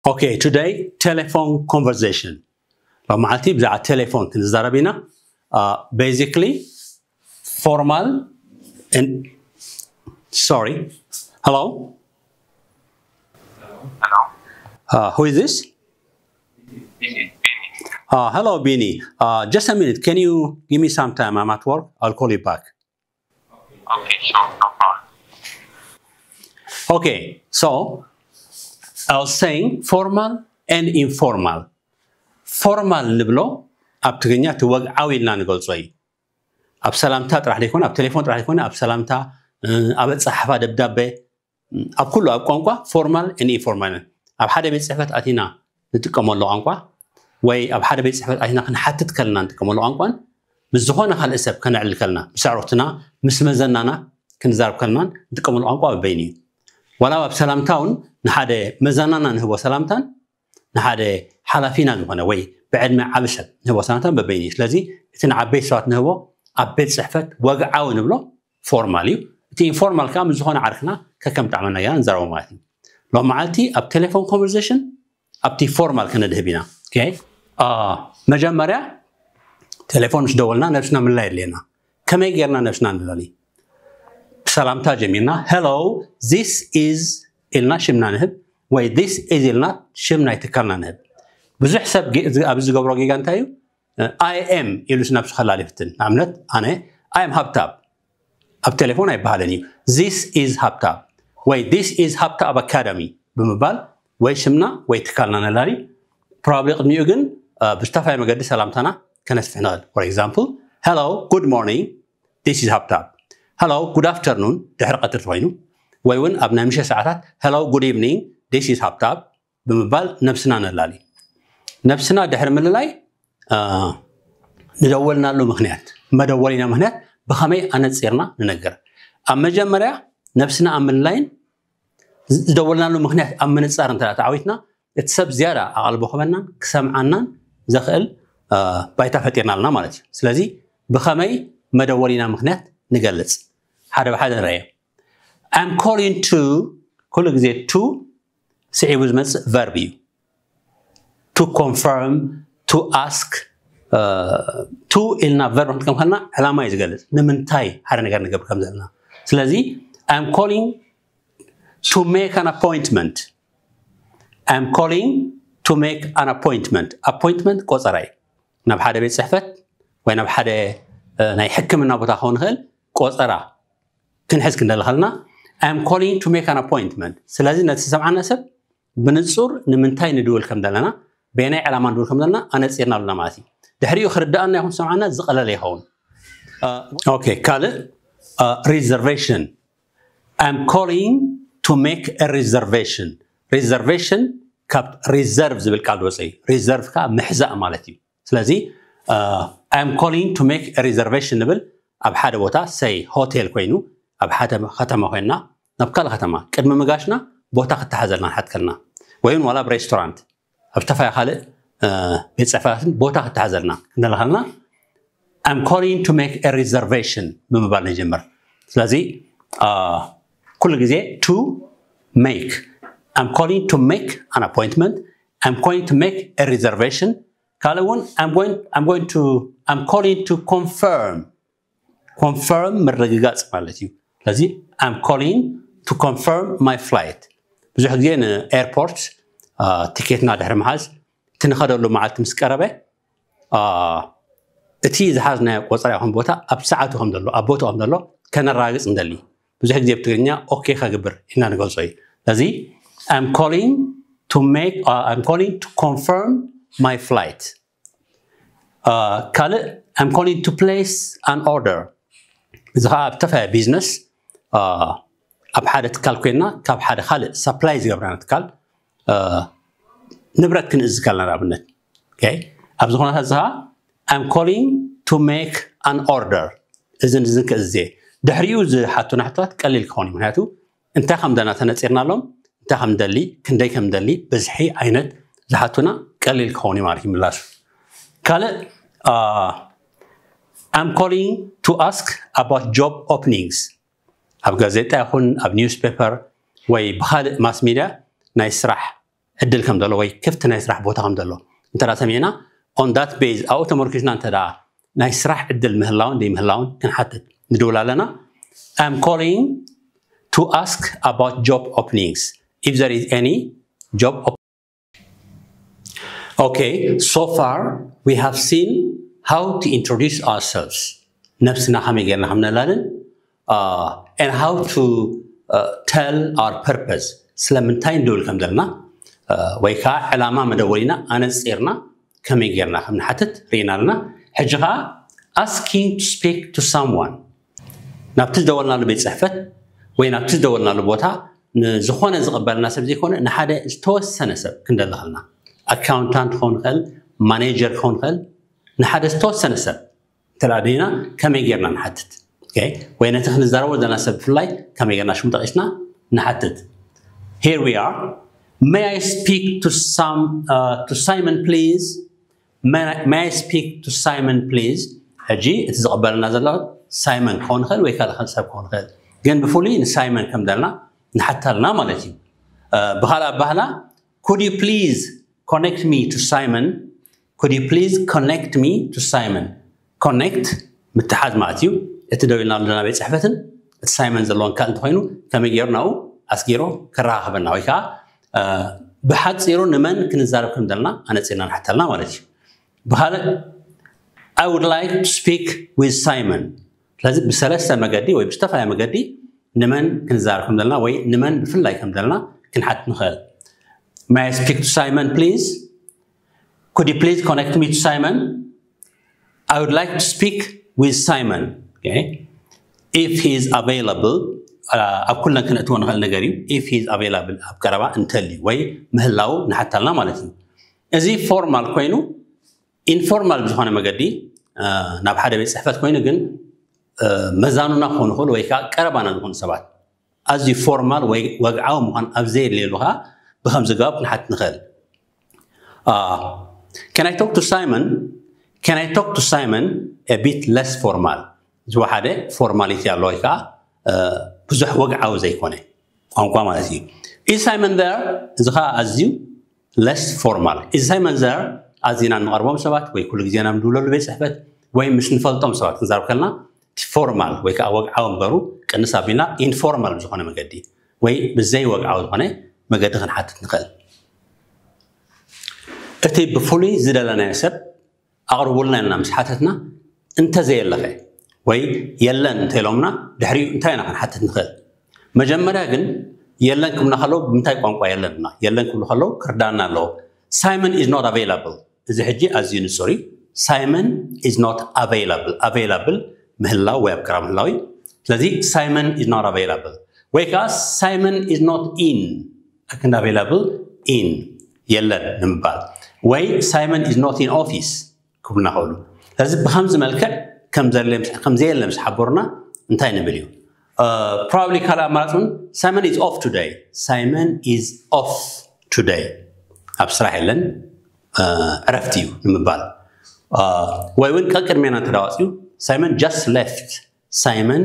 Okay, today telephone conversation. ሎማዓልቲ ብዛዕባ ቴሌፎን ክንዛረብ ኢና። Basically formal and sorry. Hello. Hello. Uh, who is this? Bini. Bini. Uh, hello, Bini. Uh, just a minute. Can you give me some time? I'm at work. I'll call you back. Okay, sure, no problem. Okay, so I was saying formal and informal. ፎርማል ንብሎ ኣብ ትግርኛ እቲ ወግዓዊ ኢልና ንገልጾ እዩ። ኣብ ሰላምታ ጥራሕ ዘይኮነ፣ ኣብ ቴሌፎን ጥራሕ ዘይኮነ፣ ኣብ ሰላምታ፣ ኣብ ኣጸሓሕፋ ደብዳቤ፣ ኣብ ኩሉ ኣብ ቋንቋ ፎርማል and ኢንፎርማል። ኣብ ሓደ ቤት ጽሕፈት ኣቲና ንጥቀመሉ ቋንቋ ወይ ኣብ ሓደ ቤት ጽሕፈት ኣቲና ክንሓትት ከለና ንጥቀመሉ ቋንቋን ምስ ዝኾነ ካልእ ሰብ ከነዕልል ከለና፣ ምስ ኣዕሩኽትና፣ ምስ መዘናና ክንዛረብ ከለና ንጥቀመሉ ቋንቋ በበይኑ እዩ። ዋላ ኣብ ሰላምታ እውን ንሓደ መዘናና ንህቦ ሰላምታን ንሓደ ሓላፊና ዝኾነ ወይ ብዕድመ ዓቢ ሰብ ንህቦ ሰላምታን በበይኑ እዩ። ስለዚ እቲ ንዓበይቲ ሰባት ንህቦ ኣብ ቤት ጽሕፈት ወግዓዊ ንብሎ ፎርማል እዩ። እቲ ኢንፎርማል ከዓ ምስ ዝኾነ ዓርክና ከከም ጣዕመና ጌና ንዛረቦ ማለት እዩ። ሎም መዓልቲ ኣብ ቴሌፎን ኮንቨርሴሽን ኣብቲ ፎርማል ከነድህብ ኢና። Okay? መጀመርያ ቴሌፎን ምስ ደወልና ነብስና ምልላይ የድልየና። ከመይ ጌርና ነብስና ንለሊ? ብሰላምታ ጀሚርና hello, this is ኢልና ሽምና ንህብ ወይ this is ኢልና ሽም ናይ ትካልና ንህብ። ብዙሕ ሰብ ኣብዚ ዝገብሮ ጌጋ እንታይ እዩ? I am ኢሉ ነብሱ ከላሊ ፍትን። ንኣብነት ኣነ I am ሃብታብ ኣብ ቴሌፎን ኣይበሃልን እዩ። This is ሃብታብ ወይ this is ሃብታብ ኣካዳሚ ብምባል ወይ ሽምና ወይ ትካልና ነላሊ። ፕሮባብሊ ቅድሚኡ ግን ብዝተፈላለየ መገዲ ሰላምታና ከነስፍሕ ንኽእል። For example, hello, good morning, this is ሃብታብ። Hello, good afternoon ድሕሪ ቀትሪ ኮይኑ ወይ እውን ኣብ ናይ ምሸት ሰዓታት hello, good evening, this is ሃብታብ ብምባል ነብስና ነላሊ። ነብስና ድሕሪ ምልላይ ንደወልናሉ ምኽንያት፣ መደወሊና ምኽንያት ብኸመይ ኣነጺርና ንነግር። ኣብ መጀመርያ ነብስና ኣብ ምልላይን ዝደወልናሉ ምኽንያት ኣብ ምንጻር እንተ ተዓዊትና እቲ ሰብ ዝያዳ ኣቓልቦ ክበናን ክሰምዓናን ዘኽእል ባይታ ፈጢርናልና ማለት እዩ። ስለዚ ብኸመይ መደወሊና ምኽንያት ንገልጽ ሓደ ብሓደ ንረኣዮ። I'm calling to ኩሉ ግዜ to ስዒቡ ዝመጽእ ቨርብ እዩ። To confirm, to ask, to ኢልና ቨርብ ክንጥቀም ከለና ዕላማ እዩ ዝገልጽ፣ ንምንታይ ሓደ ነገር ንገብር ከም ዘለና። ስለዚ I'm calling to make an appointment. I'm calling to make an appointment. ኣፖይንትመንት ቆጸራ እዩ። ናብ ሓደ ቤት ጽሕፈት ወይ ናብ ሓደ ናይ ሕክምና ቦታ ክኸውን ይኽእል፣ ቆጸራ ክንሕዝ ክንደሊ ከለና I'm calling to make an appointment። ስለዚ ነቲ ዝሰምዓና ሰብ ብንጹር ንምንታይ ንድውል ከም ዘለና፣ በየናይ ዕላማ ንድውል ከም ዘለና ኣነጺርናሉና ማለት እዩ። ድሕሪኡ ክርድኣና ይኹን ዝሰምዓና ዝቐለለ ይኸውን። Okay፣ ካልእ reservation። I'm calling to make a reservation. Reservation ካብ reserve ዝብል ቃል ዝወፀ እዩ። Reserve ከዓ ምሕዛእ ማለት እዩ። ስለዚ I'm calling to make a reservation ንብል ኣብ ሓደ ቦታ፣ ሰይ ሆቴል ኮይኑ ኣብ ሓደ ከተማ ኮይንና ናብ ካልእ ከተማ ቅድሚ ምጋሽና ቦታ ክተሓዘልና ንሓትከልና ወይ እውን ዋላ ኣብ ሬስቶራንት ኣብ ዝተፈላለዩ ካልእ ቤት ፅሕፈታትን ቦታ ክተሓዘልና ክንደለኸልና I'm calling to make a reservation ብምባል ንጀምር። ስለዚ ኩሉ ግዜ to make I'm calling to make an appointment, I'm calling to make a reservation። ካልእ እውን I'm going I'm going to I'm calling to confirm confirm ምርግጋፅ ማለት እዩ። ስለዚ I'm calling to confirm my flight። ብዙሕ ግዜ ንኤርፖርት ቲኬትና ድሕሪ ምሓዝ እቲ ንኸደሉ መዓልቲ ምስ ቀረበ እቲ ዝሓዝናዮ ቆፀራ ይኹን ቦታ ኣብ ሰዓቱ ከም ዘሎ ኣብ ቦታኡ ከም ዘሎ ከነረጋግፅ ንደሊ። ብዙሕ ግዜ ብትግርኛ ኦኬ ከግብር ኢና ንገልፆ እዩ። ስለዚ I'm calling to make I'm calling to confirm my flight። ካልእ I'm calling to place an order። እዚ ከዓ ኣብ ተፈላለየ ቢዝነስ ኣብ ሓደ ትካል ኮይንና ካብ ሓደ ካልእ ሳፕላይ ዝገብረና ትካል ንብረት ክንእዝ ከለና ንኣብነት ኣብዚ ኩነታት እዚ ከዓ I'm calling to make an order። እዝን እዝን ክእዝዜ ድሕሪኡ ዝሓቱና ሕቶታት ቀሊል ክኸውን እዩ። ምክንያቱ እንታይ ከም ደና ተነፂርናሎም እንታይ ከም ደሊ ክንደይ ከም ደሊ ብዝሒ ዓይነት ዝሓቱና ቀሊል ክኸውን እዩ ማለት ይምላሹ። ካልእ I'm calling to ask about job openings። ኣብ ጋዜጣ ይኹን ኣብ ኒውስፔፐር ወይ ብካልእ ማስ ሚድያ ናይ ስራሕ ዕድል ከም ዘሎ ወይ ክፍቲ ናይ ስራሕ ቦታ ከም ዘሎ እንተ ሰሚዕና፣ on that base ኣብኡ ተመርኪስና እንተ ናይ ስራሕ ዕድል ምህላውን ዘይምህላውን ክንሓትት ንድውል ኣለና። I'm calling to ask about job openings, if there is any job op- Okay, so far we have seen how to introduce ourselves, ነብስና ከመይ ጌርና ከም ነላልን uh, and how to uh, tell our purpose, ስለምንታይ ንድውል ከም ዘለና uh, ወይ ከዓ ዕላማ መደወሊና ኣነፂርና ከመይ ጌርና ከም ንሓትት ርኢና ኣለና። ሕጂ ከዓ asking to speak to someone፣ ናብቲ ዝደወልናሉ ቤት ፅሕፈት ወይ ናብቲ ዝደወልናሉ ቦታ ንዝኾነ ዝቕበልና ሰብ ዘይኮነ ንሓደ ዝተወሰነ ሰብ ክንደሊ ከለና፣ ኣካውንታንት ክኸውን ይኽእል፣ ማኔጀር ክኸውን ይኽእል፣ ንሓደ ዝተወሰነ ሰብ እንተ ደኣ ደይና ከመይ ጌርና ንሓትት? Okay? ወይ ነቲ ክንዛረቦ ዘለና ሰብ ብፍላይ ከመይ ጌርና ሽሙ ጠቒስና ንሓትት? Here we are. May I speak to some uh, to Simon, please? May, I- may I speak to Simon, please? ሕጂ እቲ ዝቐበለና ዘሎ ሳይመን ክኸውን ይኽእል ወይ ካልእ ሰብ ክኸውን ይኽእል። ግን ብፍሉይ ንሳይመን ከም ደልና ንሓታልና ማለት እዩ። ብኻልእ ኣባህላ could you please connect me to Simon? Could you please connect me to Simon? Connect ምትሓዝ ማለት እዩ። እቲ ደው ኢልና ዘለና ቤት ፅሕፈትን እቲ ሳይመን ዘለዎን ካልእ እንተኮይኑ ከመይ ገይሩ ናብኡ ኣስጊሮ ከረኻኽበና ወይ ከዓ ብሓፂሩ ንመን ክንዛረብ ከም ዘለና ኣነፂርና ንሓተልና ማለት እዩ። ብካልእ I would like to speak with Simon። ስለዚ ብሰለስተ መገዲ ወይ ብዝተፈላለየ መገዲ ንመን ክንዛረብ ከም ዘለና ወይ ንመን ብፍላይ ከም ዘለና ክንሓት ንኽእል። May I speak to Simon, please? Could you please connect me to Simon? I would like to speak with Simon. Okay. If he is available, ኣብ ኩለን ክነእትዎ ንኽእል ነገር እዩ። If he is available፣ ኣብ ቀረባ እንተልዩ ወይ ምህላው ንሓታልና ማለት እዩ። እዚ ፎርማል ኮይኑ ኢንፎርማል ብዝኾነ መገዲ ናብ ሓደ ቤት ፅሕፈት ኮይኑ ግን መዛኑና ክኾኑ ይኽእሉ ወይ ከዓ ቀረባና ዝኾኑ ሰባት ኣዝዩ ፎርማል ወይ ወግዓዊ ምዃን ኣብ ዘየድልየሉ ከዓ ብከምዚ ኣገባብ ክንሓትት ንኽእል። Can I talk to Simon? Can I talk to Simon? A bit less formal። ዝወሓደ ፎርማሊቲ ኣሎ ወይ ከዓ ብዙሕ ወግዓዊ ዘይኮነ ቋንቋ ማለት እዩ። Is Simon there? እዚ ከዓ ኣዝዩ less formal። Is Simon there? ኣዚና እንቐርቦም ሰባት ወይ ኩሉ ግዜና ንድውለሉ ቤት ፅሕፈት ወይ ምስ ንፈልጦም ሰባት ክንዛረብ ከለና እቲ ፎርማል ወይ ከዓ ወግዓዊ ምግባሩ ቅንስ ኣቢልና ኢንፎርማል ብዝኾነ መገዲ ወይ ብዘይ ወግዓዊ ዝኾነ መገዲ ክንሓትት ንኽእል። እቲ ብፍሉይ ዝደለናዮ ሰብ ኣቕርቡልና ኢልና ምስ ሓተትና እንተዘየለኸ ወይ የለን እንተኢሎምና ድሕሪኡ እንታይ ኢና ክንሓትት ንኽእል? መጀመርያ ግን የለን ክብሉና ከለዉ ብምንታይ ቋንቋ የለን ኢልና? የለን ክብሉ ከለዉ ክርዳና ኣለዎ። Simon is not available። እዚ ሕጂ ኣዝዩ ንጹር እዩ። Simon is not available። Available ምህላው ወይ ኣብ ቀረባ ምህላው እዩ። ስለዚ Simon is not available ወይ ከዓ Simon is not in። ኣክንዲ available in የለን ንምባል ወይ Simon is not in office ክብሉና ይኽእሉ። ስለዚ ብከምዚ መልክዕ ከም ዘየለ ምስ ሓበሩና እንታይ ንብል እዩ? Probably ካልእ ኣማራፂ እውን Simon is off today። Simon is off today። ኣብ ስራሕ የለን፣ ዕረፍቲ እዩ ንምባል። ወይ እውን ቀቅድሜና እንተዳዋፅዩ Simon just left። Simon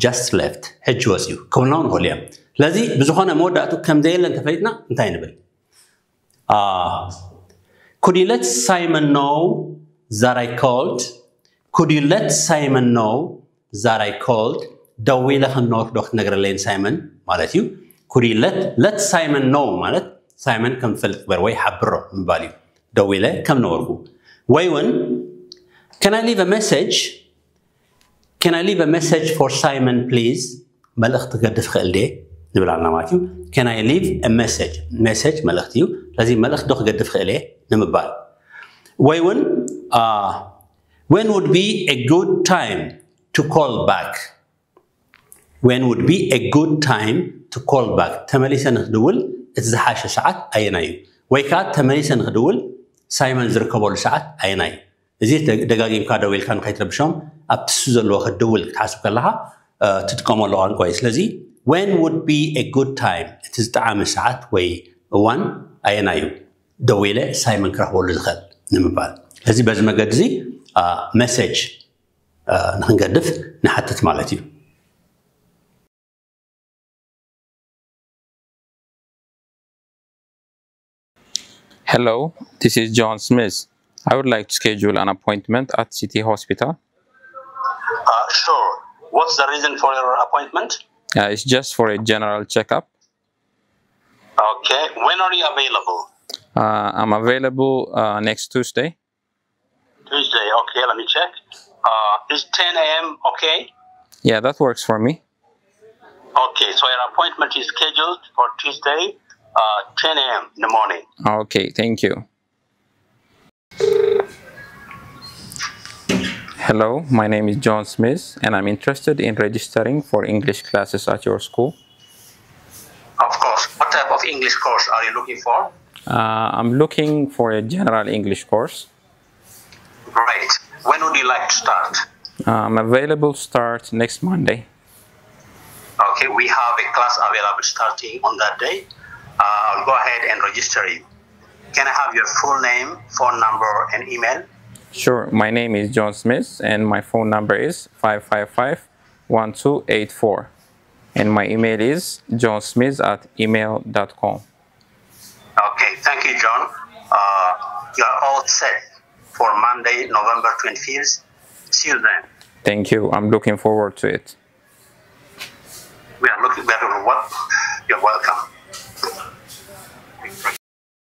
just left፣ ሕጂ ወፅዩ ክብልና እውን ይኽእሉ እዮም። ስለዚ ብዝኾነ መወዳእቱ ከም ዘየለ እንተፈሊጥና እንታይ ንብል? Could you let Simon know that I called? Could you let Simon know that I called? ደዊለ ከም ነበርኩ ዶ ክትነግረለይ ንሳይመን ማለት እዩ። Could you let let Simon know ማለት ሳይመን ከም ዝፈልጥ ግበር ወይ ሓብሮ ምባል እዩ። ደዊለ ከም ነበርኩ ወይ እውን Can I leave a message? Can I leave a message for Simon, please? መልእኽቲ ክገድፍ ክእል ድየ ንብል ኣለና ማለት እዩ። Can I leave a message? Message መልእኽቲ እዩ። ስለዚ መልእኽቲ ዶ ክገድፍ ክእል እየ ንምባል ወይ እውን When would be a good time to call back? When would be a good time to call back? ተመሊሰ ንክድውል እቲ ዝሓሸ ሰዓት ኣየናይ እዩ? ወይ ከዓ ተመሊሰ ንክድውል ሳይመን ዝርከበሉ ሰዓት ኣየናይ እዩ? እዚ ደጋጊምካ ደዊልካ ንከይትረብሾም ኣብቲ እሱ ዘለዎ ክትድውል ክትሓስብ ከለካ ትጥቀመሉ ቋንቋ እዩ። ስለዚ when would be a good time፣ እቲ ዝጠዓመ ሰዓት ወይ እዋን ኣየናይ እዩ ደዊለ ሳይመን ክረክበሉ ዝኽእል ንምባል። ስለዚ በዚ መገዲ እዚ ሜሴጅ ንክንገድፍ ንሓትት ማለት እዩ። Hello, this is John Smith. I would like to schedule an appointment at City Hospital. Uh, sure. What's the reason for your appointment? Uh, it's just for a general checkup. Okay. When are you available? Uh, I'm available uh, next Tuesday. Tuesday. Okay, let me check. Uh, is ten a m okay? Yeah, that works for me. Okay, so your appointment is scheduled for Tuesday, uh, ten a m in the morning. Okay, thank you. Hello, my name is John Smith, and I'm interested in registering for English classes at your school. Of course. What type of English course are you looking for? Uh, I'm looking for a general English course. Great. When would you like to start? Uh, I'm available to start next Monday. Okay, we have a class available starting on that day. Uh, I'll go ahead and register you. Can I have your full name, phone number, and email? Sure, my name is John Smith, and my phone number is five five five one two eight four. And my email is johnsmith at email dot com. Okay, thank you, John. Uh, you are all set for Monday, November twenty-fifth. See you then. Thank you. I'm looking forward to it. We are looking very well. You're welcome.